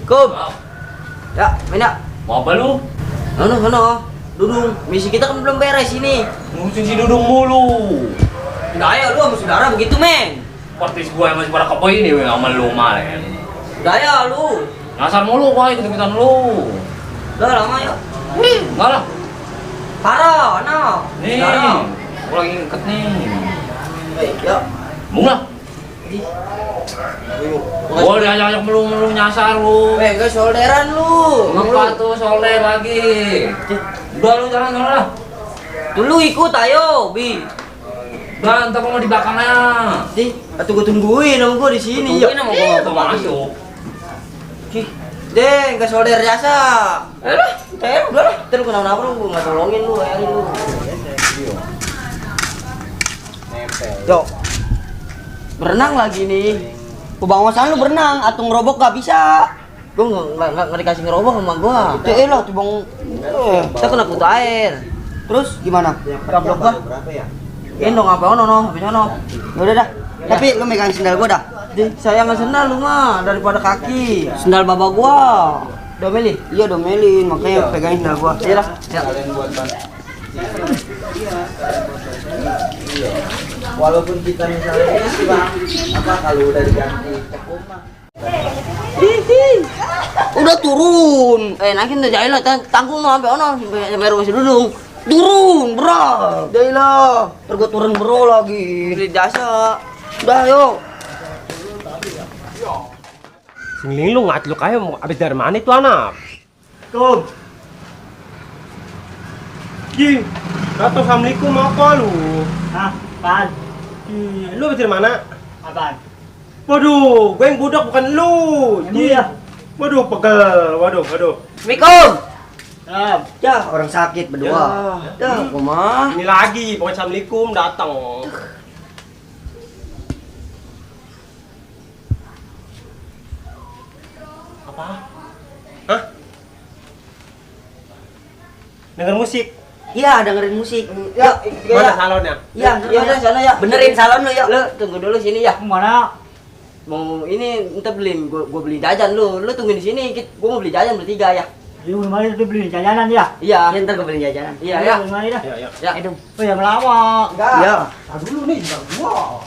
Kum. Ya, main ya. Mau apa lu? Ano. Dudung, misi kita kan belum beres ini. Ngurusin si Dudung mulu. Udah ayo lu sama saudara begitu, men. Partis gua yang masih pada kepoi ini sama lu kemarin. Udah ayo lu. Ngasar mulu gua ikut-ikutan lu. Udah lama yuk. Enggak lah. Parah, nah. Nih. Saudara. Gua lagi ngeket nih. Yuk. Bunga. Gua diajak melulu nyasar lu. Guys, solderan lu. Ngapa tuh solder lagi? Udah lu jangan lah. Dulu ikut ayo, Bi. Udah ntar gua mau di belakangnya. Di, atuh gua tungguin sama gua di sini. Tungguin sama gua mau masuk. Deh, enggak solder jasa. Udah lah. Terus kenapa lu enggak tolongin lu, ayarin lu. Yo. Berenang lagi nih. Kebangosan lu berenang, atau ngerobok gak bisa. Gua nggak dikasih ngerobok sama gua. Lah, tuh bang. Kita kena kutu air. Terus gimana? Gablok gua. Berapa ya? Ini dong apa ono habis ono. Ya udah dah. Tapi lu megang sendal gua dah. Sayang sendal lu mah daripada kaki. Sendal baba gua. Domelin? Iya domelin, makanya pegangin sendal gua. Iya dah. Ya. Walaupun kita misalnya ini bang, apa kalau udah diganti tepung mah. Udah turun. Naikin tuh Jaila tanggung no sampai ono sampai rumah si Dudung. Turun, bro. Jaila, terus turun bro lagi. Beli jasa. Udah yuk. Singling lu ngatluk aja mau abis dari mana itu anak? Kum. Ji, assalamualaikum apa lu? Hah? Apaan? Lu abis dari mana? Apaan? Waduh, gue yang budak bukan lu. Emang iya? Waduh, pegel. Waduh. Assalamualaikum. Salam. Ya, orang sakit berdua. Ya, kumah. Ini lagi, pokoknya assalamualaikum datang. Apa? Hah? Dengar musik? Iya, dengerin musik. Ya, Mana salonnya? Ya, udah sana ya. Benerin salon lu ya. Lu tunggu dulu sini ya. Mana? Mau ini entar beliin gua beli jajan lu. Lu tunggu di sini. Gua mau beli jajan bertiga ya. Lu mana itu beli jajanan ya? Iya. Ntar gua beli jajanan. Iya ya. Mana dah? Ya. Ya, itu. Oh yang lama. Enggak. Iya. Tadi dulu nih, bang gua.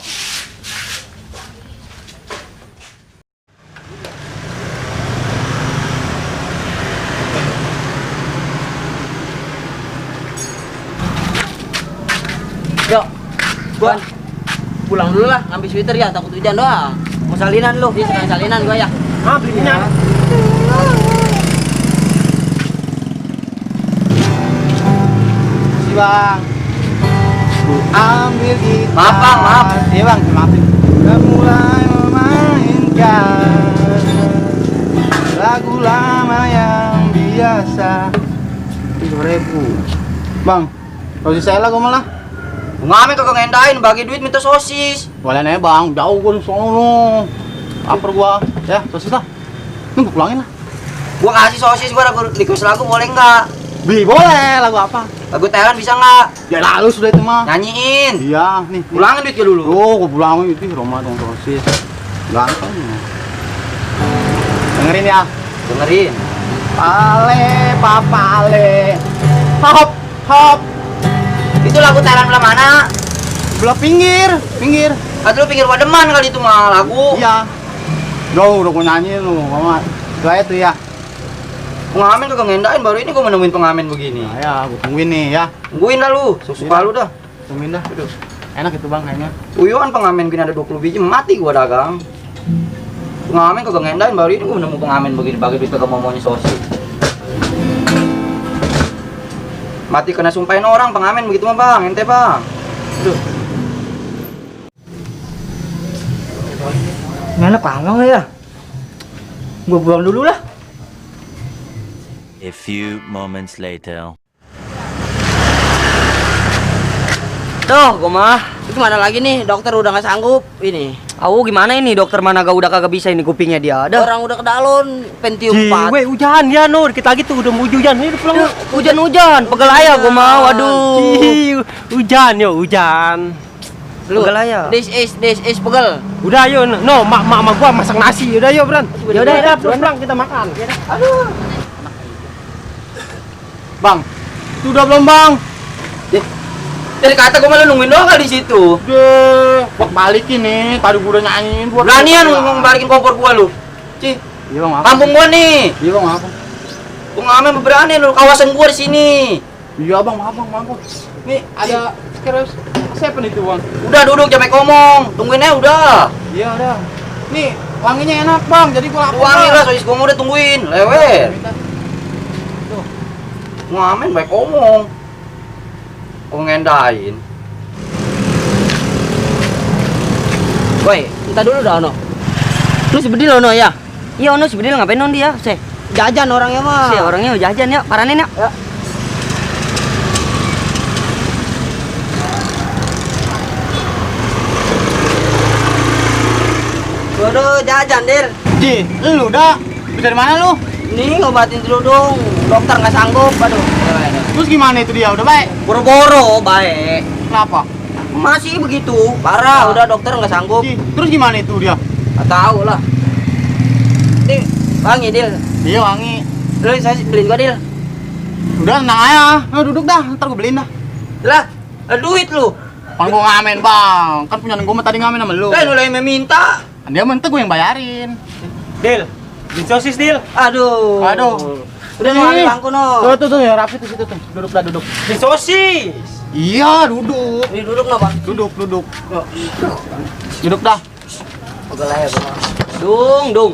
Yuk. Gua pulang dulu lah, ngambil sweater ya, takut hujan doang. Mau salinan lu, di sekalian salinan gua ya. Ah, beli minyak. Si bang. Ambil gitar. Maaf, Bang, maaf. Iya bang, maafin. Dan mulai memainkan lagu lama yang biasa. 3.000. Bang, kalau saya lagu malah. Ngamen kagak ngendain, bagi duit minta sosis. Boleh nih bang, jauh gua di sono. Lapar gua. Ya, sosis lah. Nunggu pulangin lah. Gua kasih sosis, gua request lagu boleh enggak? Bi, boleh. Lagu apa? Lagu Thailand bisa enggak? Ya lalu sudah itu mah. Nyanyiin. Iya, nih. Pulangin duitnya dulu. Oh, gua pulangin itu Roma dong sosis. Ganteng. Dengerin ya. Dengerin. Pale, papale. Hop. Itu lagu Thailand belah mana? Belah pinggir. Atau lu pinggir Wademan kali itu mah lagu. Iya. Jauh udah gua nyanyi lu, Mama. Gaya tuh ya. Pengamen kagak ngendain, baru ini gua menemuin pengamen begini. Nah, ya, gua tungguin nih ya. Tungguin dah lu, suka lu dah. Tungguin dah. Aduh. Enak itu bang kayaknya. Uyuan pengamen gini ada 20 biji, mati gua dagang. Pengamen kagak ngendain, baru ini gua menemuin pengamen begini, bagi duit kagak mau sosis. Mati kena sumpahin orang pengamen begitu mah bang, ente bang. Aduh. Enak banget ya. Gua pulang dulu lah. A few moments later. Tuh, gua mah. Gimana lagi nih? Dokter udah nggak sanggup ini. Aku gimana ini dokter mana udah kagak bisa ini kupingnya dia. Ada. Orang udah kedalon, pentium 4. Weh, hujan ya, Nur. Dikit lagi tuh udah mau hujan. Ini udah pulang. Hujan-hujan, pegel aja gua mau. Waduh. Hujan. Lu. Pegel aja. This is pegel. Udah ayo, no, mak gua masak nasi. Udah ayo, Bran. Yaudah, kita pulang kita makan. Bang, itu udah belum bang? Dari kata gue malah nungguin doang kali di situ. Udah, buat balikin nih. Tadi gua udah nyanyiin buat. Beranian lu balikin kompor gua lu. Ci, Iya bang, maaf. kampung gua nih. Iya bang, maaf. Gua ngamen berani lu kawasan gua di sini. Iya bang, maaf bang, maaf bang. Nih ada sekarang siapa nih tuh bang? Udah duduk jangan main ngomong. Tungguin aja udah. Iya udah. Nih wanginya enak bang, jadi gua lapar. Wangi Bang. lah sosis gua udah tungguin. Lewer. Ngamen baik ngomong. Gua ngendain. Woi, minta dulu dah ono. Lu sebedil ono ya? Iya ono sebedil ngapain on dia? Se. Jajan orangnya mah. Si orangnya jajan ya, paranin ya. Waduh, jajan, Dir. Ji, lu dah. Dari mana lu? Nih ngobatin dulu dong. Dokter nggak sanggup. Aduh. Terus gimana itu dia? Udah baik? Boro-boro baik. Kenapa? Masih begitu. Parah, udah dokter nggak sanggup. Ji, terus gimana itu dia? Nggak tahu lah. Dil, wangi, Dil. Dia wangi. Lu saya beliin gua, Dil. Udah tenang aja. Nah, duduk dah, ntar gua beliin dah. Lah, duit lu. Kan gua ngamen bang. Kan punya gua mah tadi ngamen sama lu. Lah, lu yang meminta. Dia mentek gua yang bayarin. Dil, beli sosis, Dil. Aduh. Aduh. Udah mau ambil bangku no. Tuh ya rapi tuh situ tuh. Duduk dah duduk. Beli sosis. Iya duduk. Ini duduk no, Bang. Duduk. Duduk dah. Pegel aja, Bang. Dung.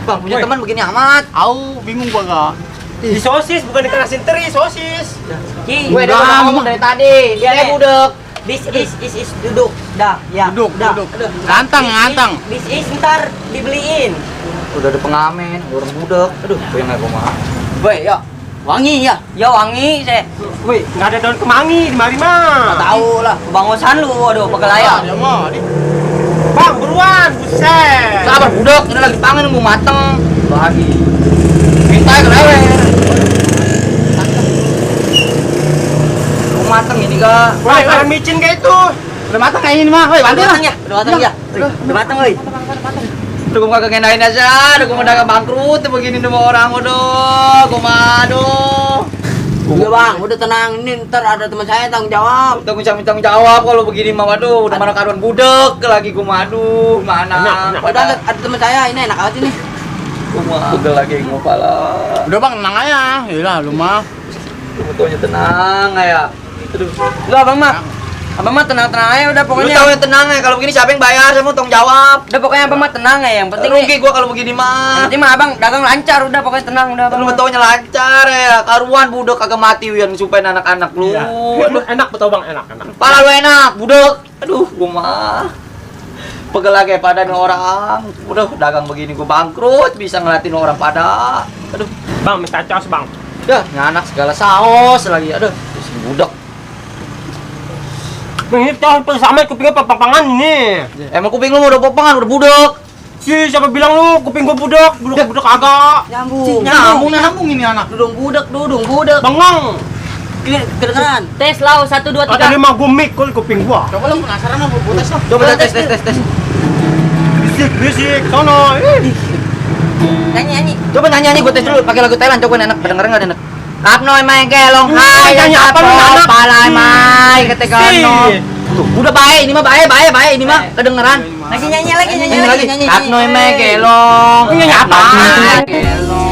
Bang, punya Woi. teman begini amat. Au, bingung gua gak. Di sosis bukan dikerasin teri, sosis. Ki, Gue udah ngomong dari tadi. Dia budek. This is duduk. Dah, ya. Duduk. Aduh. Ngantang. This is ntar dibeliin. Udah ada pengamen, orang budek. Aduh, gue yang nggak mah. Woi, ya. Wangi ya. Ya wangi, se. Woi, nggak ada daun kemangi di mari mah. Tahu lah. Kebangosan lu, aduh, pegel aja. Dia mah. Di. Bang, buruan, buset. Sabar budek, ini lagi pangan mau mateng. Lagi. Minta ke lewer. Mau mateng ini ga? Woi, orang micin kayak itu. Udah matang kayak ini mah. Woi, bantu lah. ya? Udah matang ya? Udah matang, woi. Udah gue kagak ngendain aja, udah gue udah bangkrut begini sama orang udah, gue aduh. Udah bang, udah tenang, ini ntar ada teman saya tanggung jawab. Tanggung jawab kalau begini mah waduh, udah mana karuan budek lagi gue aduh, mana. Enak. Udah ada teman saya ini enak aja nih. Gue mah udah lagi gue pala. Udah bang, tenang aja. Yalah, lu mah. Fotonya tenang ya. Aduh. Lu abang mah. Abang mah tenang-tenang aja udah Lu pokoknya. tahu yang tenang ya, kalau begini siapa yang bayar, saya mau tanggung jawab. Udah pokoknya abang mah tenang ya, yang penting Rugi gue kalau begini yang mah. penting mah abang dagang lancar udah pokoknya tenang udah abang. Lu mah. betulnya lancar ya, karuan budek kagak mati yang supaya anak-anak lu. Iya. Aduh. Enak betul bang, enak. Pala lu enak, budek. Aduh, gua mah pegel lagi pada nih orang. Udah dagang begini gua bangkrut, bisa ngeliatin orang pada. Aduh, Bang, minta caos bang. dah anak segala saus lagi. Aduh, si budek. Bang, ini caos sama kupingnya papangan ini. Emang kuping lu udah popangan, udah budek. Siapa bilang lu kuping gua budek agak. Nyambung ini anak. Dudung budek. Bengong. Kedengeran. Tes lau 1 2 Ada 3. 5 gua mikul kuping gua. Coba lu penasaran sama gua tes lah. Coba tes. Bisik, sono. Nyanyi. Coba nyanyi gua tes dulu pakai lagu Thailand, coba enak, kedengeran enggak enak? Apnoy mai gelong hai Nyanyi apa lu, anak? palai mai ketika Si. no. Tuh, udah baik ini mah baik ini mah kedengeran. Lagi nyanyi lagi. Apnoy mai gelong. Nyanyi apa? Gelong.